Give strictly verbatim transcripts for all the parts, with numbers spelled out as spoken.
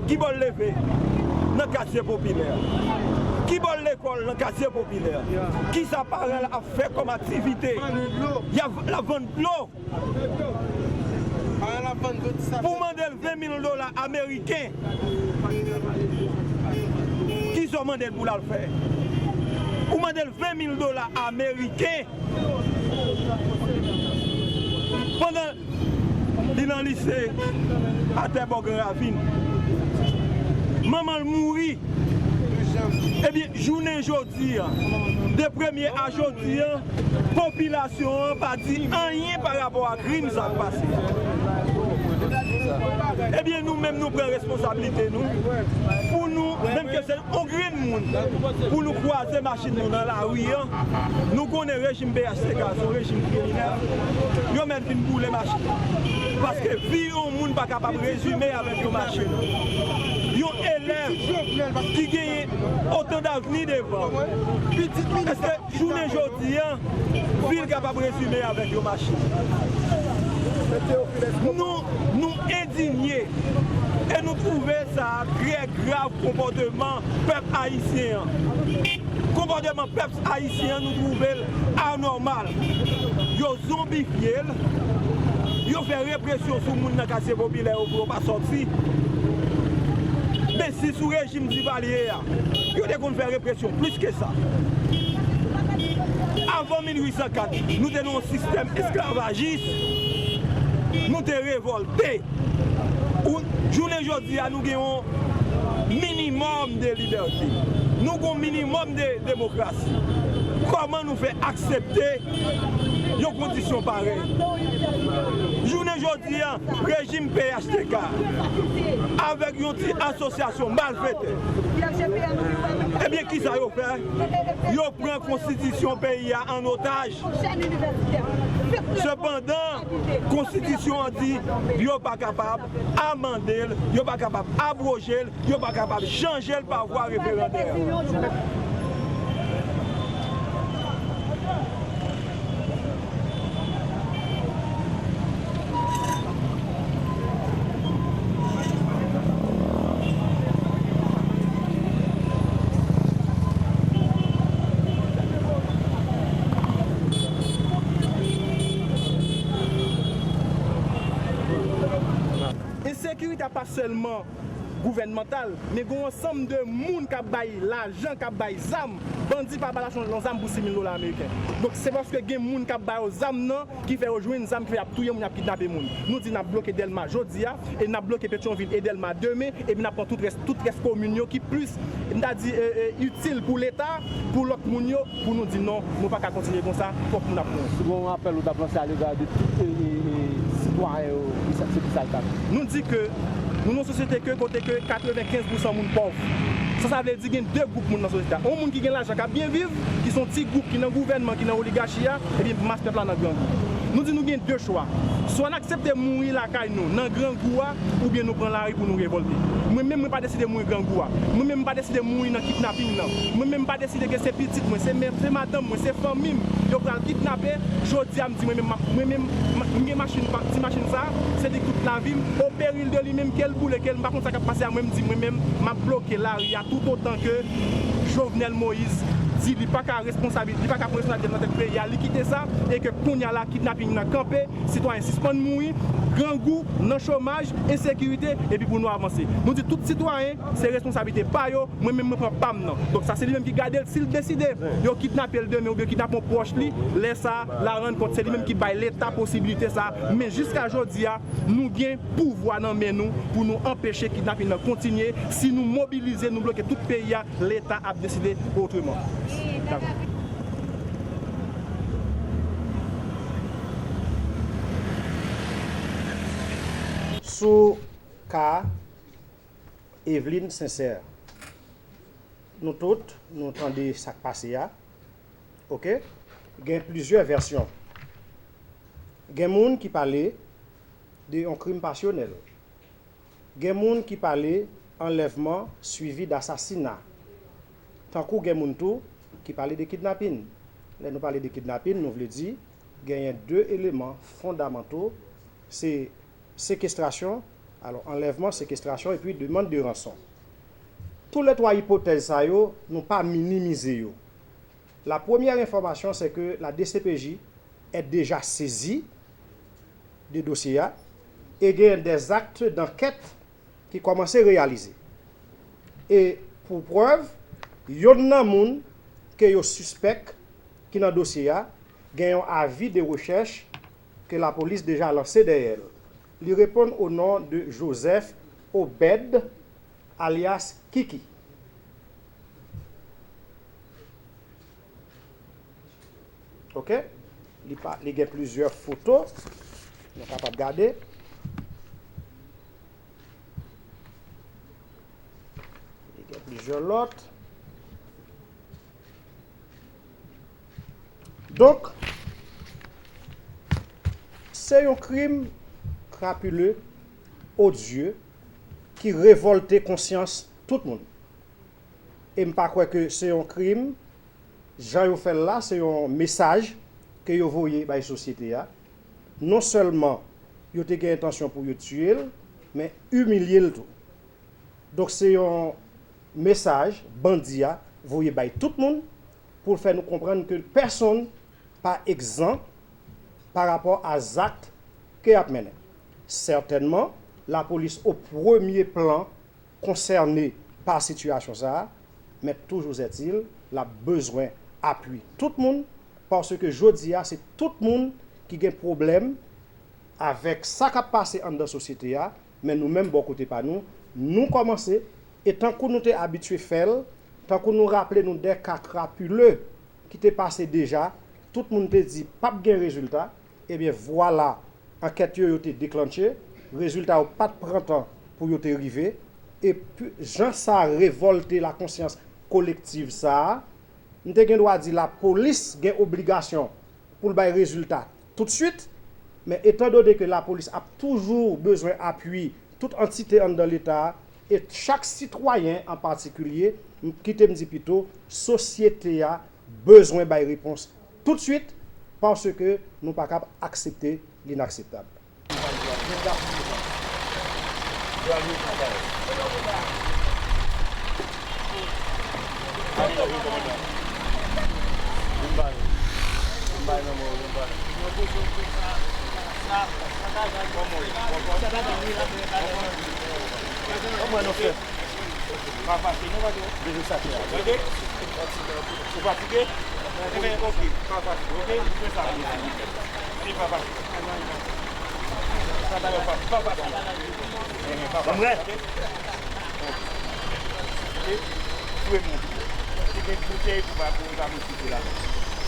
Ki bò l leve? Nan katye popilè. Ki bò l lekòl? Nan katye popilè. Kisa paran l ap fè kòm aktivite? Y ap, l ap vann dlo. Pou mande l ven mil dola ameriken. Kisa w mande l pou l al fè? Ou mande l ven mil dola ameriken. Pandan li nan lise atè bò Gran Ravin. Manman l mouri. Ebyen, jounen jodi a, de premye a jodi a, popilasyon an pa di anyen pa rapò a krim sa k pase a. Ebyen, nou menm, nou pran responsablite nou pou nou, menm ke se yon grenn moun, pou nou kwaze machin nou nan lari a, nou konnen rejim P H T K se yon rejim kriminèl, yo mèt vin boule machin. Paske vi yon moun pa kapab rezime avèk yon machin. Yon elèv ki genyen otan davni devan, èske jounen jodi a, vi l kapab rezime avèk yon machin? Nou, nou endinye e nou twouve sa trè grav konpòteman pèp ayisyen an. Konpòteman pèp ayisyen an, nou twouve l anòmal. Yo zonbifye l, yo fè represyon sou moun nan katye popilè yo pou yo pa sòti. Men si sou rejim Divalye a, yo te konn fè represyon plis ke sa. Avan mil uit san kat, nou te nan yon sistèm esklavajis, nou te revòlte. Ou, jounen jodi a, nou gen yon minimòm de libète. Nou gen yon minimòm de demokrasi. Kòman nou fè aksepte yon kondisyon parèy? Jounen jodi a, rejim P H T K, avèk yon ti asosyasyon malfetè, ebyen, kisa yo fè? Yo pran konstitisyon peyi a an otaj. Sepandan, konstitisyon an di yo pa kapab amande l, yo pa kapab abwoje l, yo pa kapab chanje l pa vwa referandè. Ensekirite a pa sèlman gouvènmantal, men gen yon ansanm de moun k ap bay lajan, k ap bay zam. Bandi pa ba lajan, yon zam pou sis mil dola ameriken. Donk, se paske gen moun k ap ba yo zam nan ki fè yo jwenn zam, ki fè y ap touye moun, y ap kidnape moun. Nou di n ap bloke Dèlma jodi a, e n ap bloke Petyonvil e Dèlma demen, epi n ap pran tout rès, tout rès komin yo ki plis, m ta di, e, e, itil pou Leta, pou lòt moun yo, pou nou di non, nou pa ka kontinye konsa, fòk moun ap mouri. Si gen yon apèl ou t ap lanse alega de tout, e, e, e, sitwayen yo, ki sa, se ki sa l t ap? Nou di ke nou nan yon sosyete ke kote ke katrevenkenz pousan moun pòv. Sa, sa vle di gen de gwoup moun nan sosyete a. Yon moun ki gen lajan k ap byen viv, ki se yon ti gwoup ki nan gouvènman, ki nan oligachi a, epi mas pèp la nan grangou. Nou di nou gen de chwa. Swa n aksepte mouri lakay nou nan grangou a, oubyen nou pran lari pou nou revòlte. Mwen menm, mwen pa deside mouri grangou a. Mwen menm, m pa deside mouri nan kidnaping nan. Mwen menm, m pa deside ke se pitit mwen, se mè, se madanm mwen, se fanmi m yo pral kidnape. Jodi a, m di mwen menm, m ap, mwen menm, m, m gen machin pa, ti machin sa, se li tout lavi m, o peril de li menm, ke l boule, ke l, m pa konn sa k ap pase a, mwen, m di mwen menm, m ap bloke lari a toutotan ke Jovenel Moïse di li pa ka responsabil, li pa ka pran responsablite nan tèt peyi a, li kite sa, e ke kounye a la, kidnaping nan kanpe, sitwayen sispann mouri, grangou, nan chomaj, ensekirite, epi pou nou avanse. Nou di tout sitwayen, se responsablite pa yo, mwen menm mwen pran pa m nan. Donk sa se li menm ki gade l, si l deside yo kidnape l demen oubyen kidnape yon pwòch li, lè sa a, l a rann kont, se li menm ki bay Leta posiblite sa a. Men jiska jodi a, nou gen pouvwa nan men nou pou nou anpeche kidnaping nan kontinye. Si nou mobilize, nou bloke tout peyi a, Leta ap deside otreman. Sou ka Evelyne Sincère, nou tout, nou tande sa k pase a. Oke? Gen plizyè vèsyon. Gen moun ki pale de yon krim pasyonèl. Gen moun ki pale anlèvman swivi d asasina. Tankou gen moun tou ki pale de kidnapin. Lè nou pale de kidnapin, nou vle di genyen de eleman fondamanto, se sekestrasyon Alò, anlèvman, sekestrasyon epi demann de ranson. Tou le twa ipotèz sa yo, nou pa minimize yo. La première information, c'est que la D C P J est déjà saisie de dosye a e gen des actes d'enquête ki kòmanse reyalize. E pou prèv, yonn nan moun ke yo sispèk ki nan dosye a gen yon avi de rechèch ke lapolis deja lanse dèyè l. Li reponn o non de Joseph Obed, alyas Kiki. Oke? Li pa, li gen plizyè foto. Nou kapab gade. Li gen plizyè lòt. Donk, se yon krim krapile, odye, ki revòlte konsyans tout moun. E m pa kwè ke se yon krim. Jan yo fè l la, se yon mesaj ke yo voye bay sosyete a. Non sèlman yo te gen entansyon pou yo tiye l, men imilye l tou. Donk, se yon mesaj bandi a voye bay tout moun pou l fè nou konprann ke pèsonn pa egzan pa rapò a zak ke y ap mennen. Sètènman, lapolis o premye plan konsène pa sitiyasyon sa a, men toujou ètil, l ap bezwen apui tout moun, paske jodi a, se tout moun ki gen pwoblèm avèk sa k ap pase anndan sosyete a, men nou menm, bò kote pa nou, nou kòmanse, e tankou nou te abitye fè l, tankou nou raple nou de ka krapile ki te pase deja, tout moun te di p ap gen rezilta, ebyen, vwala, ankèt yo, yo te deklanche, rezilta yo pa t pran tan pou yo te rive, e pi, jan sa revòlte lakonsyans kolektiv sa a, m te gen dwa di lapolis gen obligasyon pou l bay rezilta toutswit, men etandone ke lapolis ap toujou bezwen apui tout antite anndan Leta a, e chak sitwayen an patikilye, m, kite m di pito, sosyete a bezwen bay repons toutswit, paske nou pa kab aksepte linakseptab. Pa fache non, patwon. Depi sa fè a. Tande? Ou fatige? Enben, oke, pa fatige, oke? Ou fè sa. Li pa fatige. Sa ta yo pa, pa fatige. Enben, pa fatige. Oke? Oke? Fwe moun. Si gen boutèy pou pa, pou pa moun site la.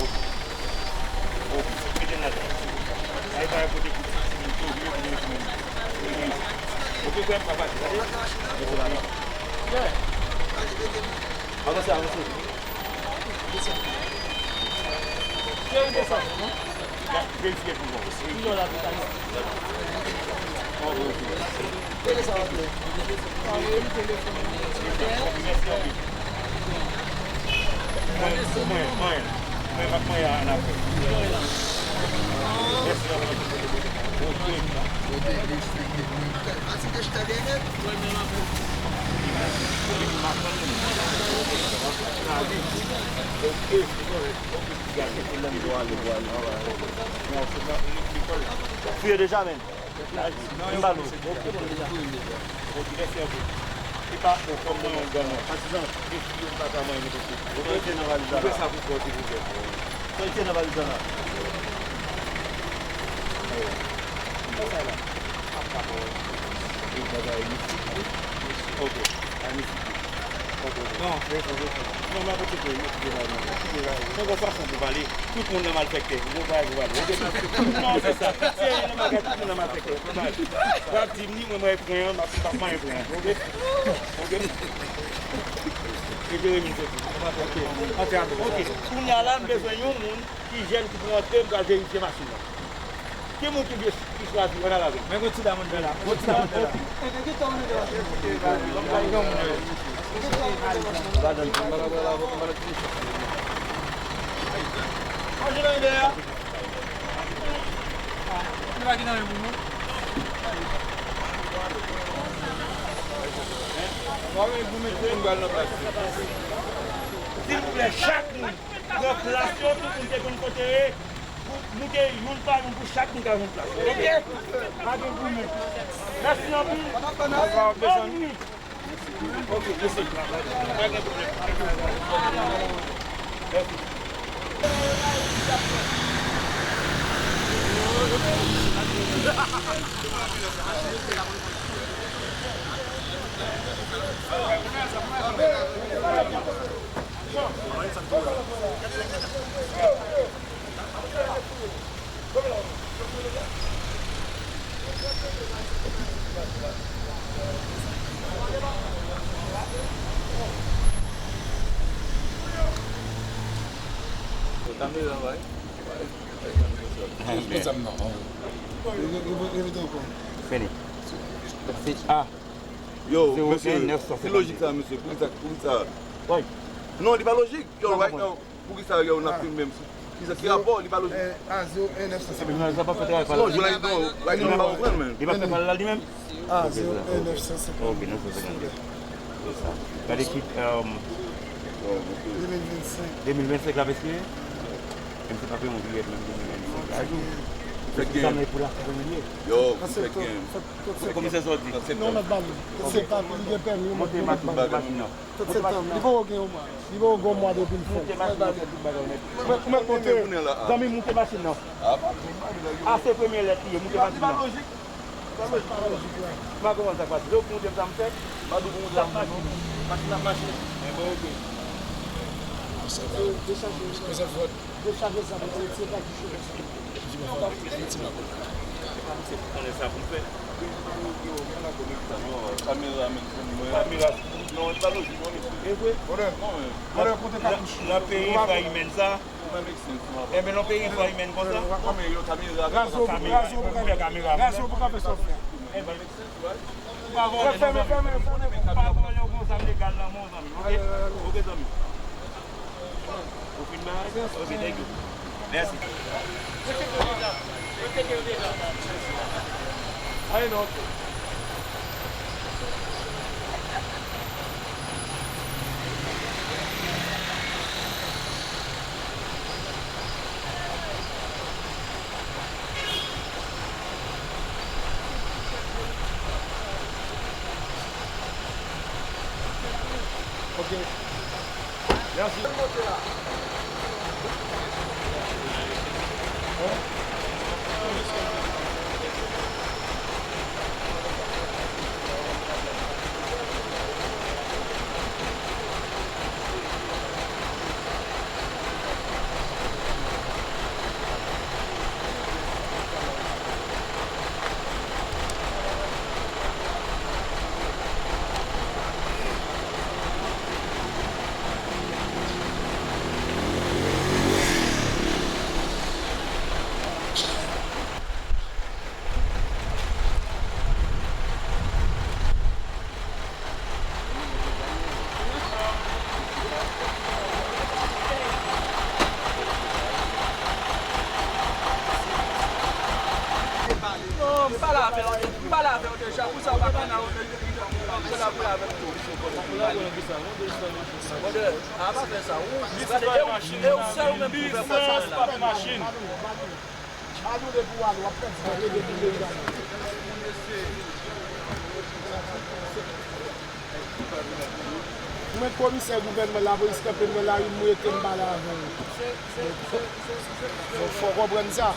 Oke. Oke. Mete l ladan. Ay, pa yon kote pou ti, ti moun, pou vye, pou vye, pou vye. Oke, frè m, pa fatige. Tande? Mete l ladan. Avanse, avanse. Verifye pou mwen. Mwen, mwen, mwen, mwen m ap mwen a ann apre. Mèsi anpil. Oke. Fouye deja, men. M ba nou. Oke, mèsi anpil. Se pa fò, kòm nan yon gang, non. Patizan. Depi yo pa ka manyen nenpòt ki. Oke, sa pou fò, silvouplè. Sa ki nan valiz la? Sa sa la? Oke. Ann isit. Non, non, mwen pa tcheke, mwen tcheke la, non. Mwen gon fason pou pale. Tout moun nan malfektè. Gon bagay pou pale. Oke, non, se sa. Se nan bagay, tout moun nan malfektè. W ap di m ni mwen, mwen pran, m ap, m ap manyen pran. Oke? Oke? E Jeremi soti. Oke. Antre avè m. Oke. Kounye a la, m bezwen yon moun ki jèn ki pou rantre, m pral verifye machin nan. Ki moun ki vle, ki chwazi, ann al avè l. Men gon ti dam anndan la. Gon ti dam anndan la. Manje nan ide a. Li pa gen anyen pou nou. Silvouplè, chak moun pran plas yo, tout moun te konn kote ye. Pou moute youn pa youn pou chak moun ka jwenn plas. Oke? Pa gen goumen. Mèsi anpil. Bòn nwit. Oke, mèsi. Pa gen pwoblèm. Mèsi. Kamera, wi. Fini. Ah. Yo, mesye, ki lojik sa, mesye? Poukisa, poukisa? Non, li pa lojik. Yo, right now, poukisa yo n ap filme menm si? Ki sa, ki rapò? Li pa lojik. Non, like, non, like, nou pa konprann, men. Li pa fè mal la li menm? Ah, zewo en nèf san senkannde. Ok, nèf san senkannde. Se sa. Gade ki, um, de mil vennsenk. De mil vennsenk la, paske menm si pa peye yon biyè, menm de mil vennsenk la. Fèk gen. Sa, men pou la fèk gen. Yo, fèk gen. Komisè sa w di. Non, mèt bal. Se pa pou li gen pèmi, mèt bal. Monte machin nan. Tout septanm. Li poko gen yon mwa. Li poko gen yon mwa depi l fèt. Moute machin nan, fè tout bagay nèt. Mwen, mwen konte. Zanmi, moute machin nan. A, se premye lèt li ye, moute machin nan. Sa pa lojik la. M pa konprann sa k pase. Lè w moute m sa m fè. Machin ap mache. Machin ap mache. Enben, oke. Dechaje. Dechaje sa pou ti, ti pa touche. Di mwen fò, di ti mwen. Se pa misye ki konnen sa pou l fè. Kamera, men, kamera. Non, e pa lojik, non, mesye. E vre? Brother, brother, kote katouch? Nan peyi enfwa imèn sa. Enben, nan peyi enfwa imèn konsa. Razo, razo, razo pou ka fè sa w fè. Enben, Ou pa vòlè, non, zanmi. Ou pa vòlè, ou gon zam legal nan men w, zanmi. Oke? Oke, zanmi. Ou fin bay? Oke, thank you. Mèsi. Aye, non, oke. Ok. Mèsi. Non, m pale avè w, m pale avè w deja, pou sa w pa konn nan yon peyi, m pale avè w tou. Brother, a pa fè sa. Ou, gade, e w, e w sèl ou menm ki ouvè pòt sa la. Adoule pou w ale, w ap pèdi tan, rete pou deja. Mwen komisè gouvènman, lapolis kanpe m nan lari, m rete m pale avè w. Donk, fò w konprann sa.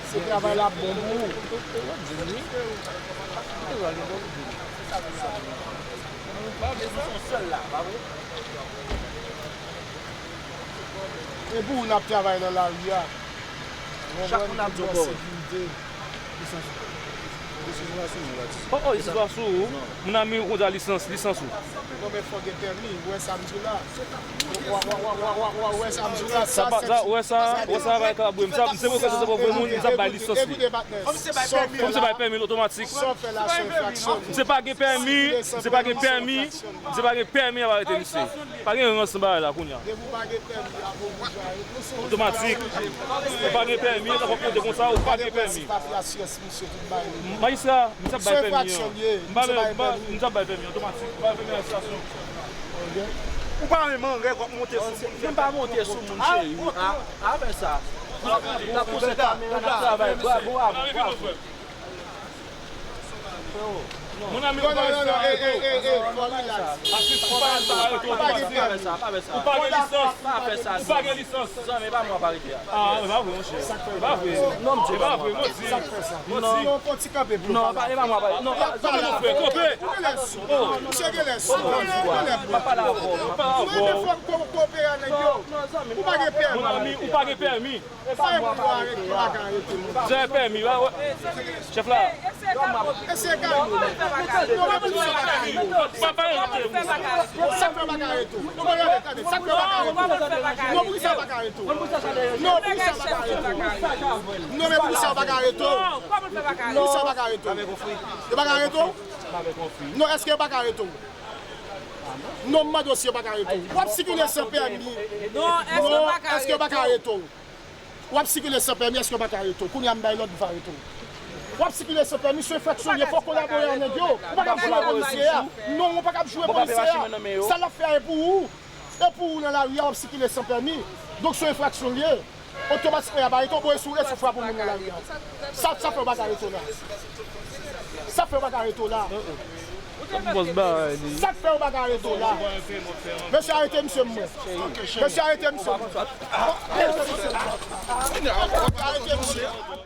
Se travay la ap bon pou ou. E pou ou n ap travay nan lari a. Chak moun ap di w pawòl. Sekirite. Oh, oh, lisans pa sou ou. Moun nan men ou konn di a lisans, lisans ou. Non, men fò gen pèmi, ou wè sa m di w la. Ou wè sa m di w la, sa, sa, ou wè sa, ou wè sa, va kalabwe m. Sa, m se mwen konn se pou moun, m sa bay lisans li. Kòm se bay pèmi otomatik. Misye pa gen pèmi, misye pa gen pèmi, misye pa gen pèmi, ap arete misye. Pa gen rans nan bagay la kounye a. Otomatik. Ou pa gen pèmi, sa fòk kote konsa, ou pa gen pèmi. Majistra, Sa, m t ap bay pèmi an. M pa, m pa, m t ap bay pèmi an otomatik. M pa bay pèmi an stasyon. Ou pa renmen anrè w ap monte sou moun. M pa monte sou moun, cheri. A, a fè sa. N ap pouse kamera, n ap travay. Bravo, bravo, bravo. Mon ami, ou pa respè areto. Atis, ou pa respè areto. Ou pa gen lisans. Ou pa gen lisans. Zanmi, e pa mwen ap arete a. Ah, e pa vre, monchè. E pa vre. Non, e pa vre, modi. Modi. Non, e pa mwen ap arete. Non, zanmi, mon frè, kanpe. Misye gen lè sou. Misye gen lè sou. M ap pale avè w. M ap pale avè w. Ou pa gen pèmi. Mon ami, ou pa gen pèmi. Sa e pou yo arete, yo pa ka arete moun. Zè pèmi, wè, wè. Chèf la. Eseye kay mwen. Non, men poukisa yo pa ka arete w? Sa k fè yo pa ka arete w? Sa k fè yo pa ka arete w? Non, men poukisa yo pa ka arete w? Non, poukisa yo pa ka arete w? Non, men poukisa yo pa ka arete w? Poukisa yo pa ka arete w? Yo pa ka arete w? Non, èske yo pa ka arete w? Non, m mande w si yo pa ka arete w. W ap sikile san pèmi. Non, èske yo pa ka arete w? W ap sikile san pèmi, èske yo pa ka arete w? Kounye a m bay lòd, m fè arete w. W ap sikile san pèmi, se enfraksyon l ye, fò w kolabore ak nèg yo. Ou pa ka ap joure polisye a. Non, ou pa ka ap joure polisye a. Sa l ap fè a e pou ou. E pou ou nan lari a, w ap sikile san pèmi. Donk, se enfraksyon l ye. Otomatikman, y ap arete w, bon, e si w, e si w frape yon moun nan lari a. Sa, sa fè yo pa ka arete w la. Sa fè yo pa ka arete w la. Sa k fè yo pa ka arete w la? Mesye, arete misye mwen. Mesye, arete misye mwen. Arete misye.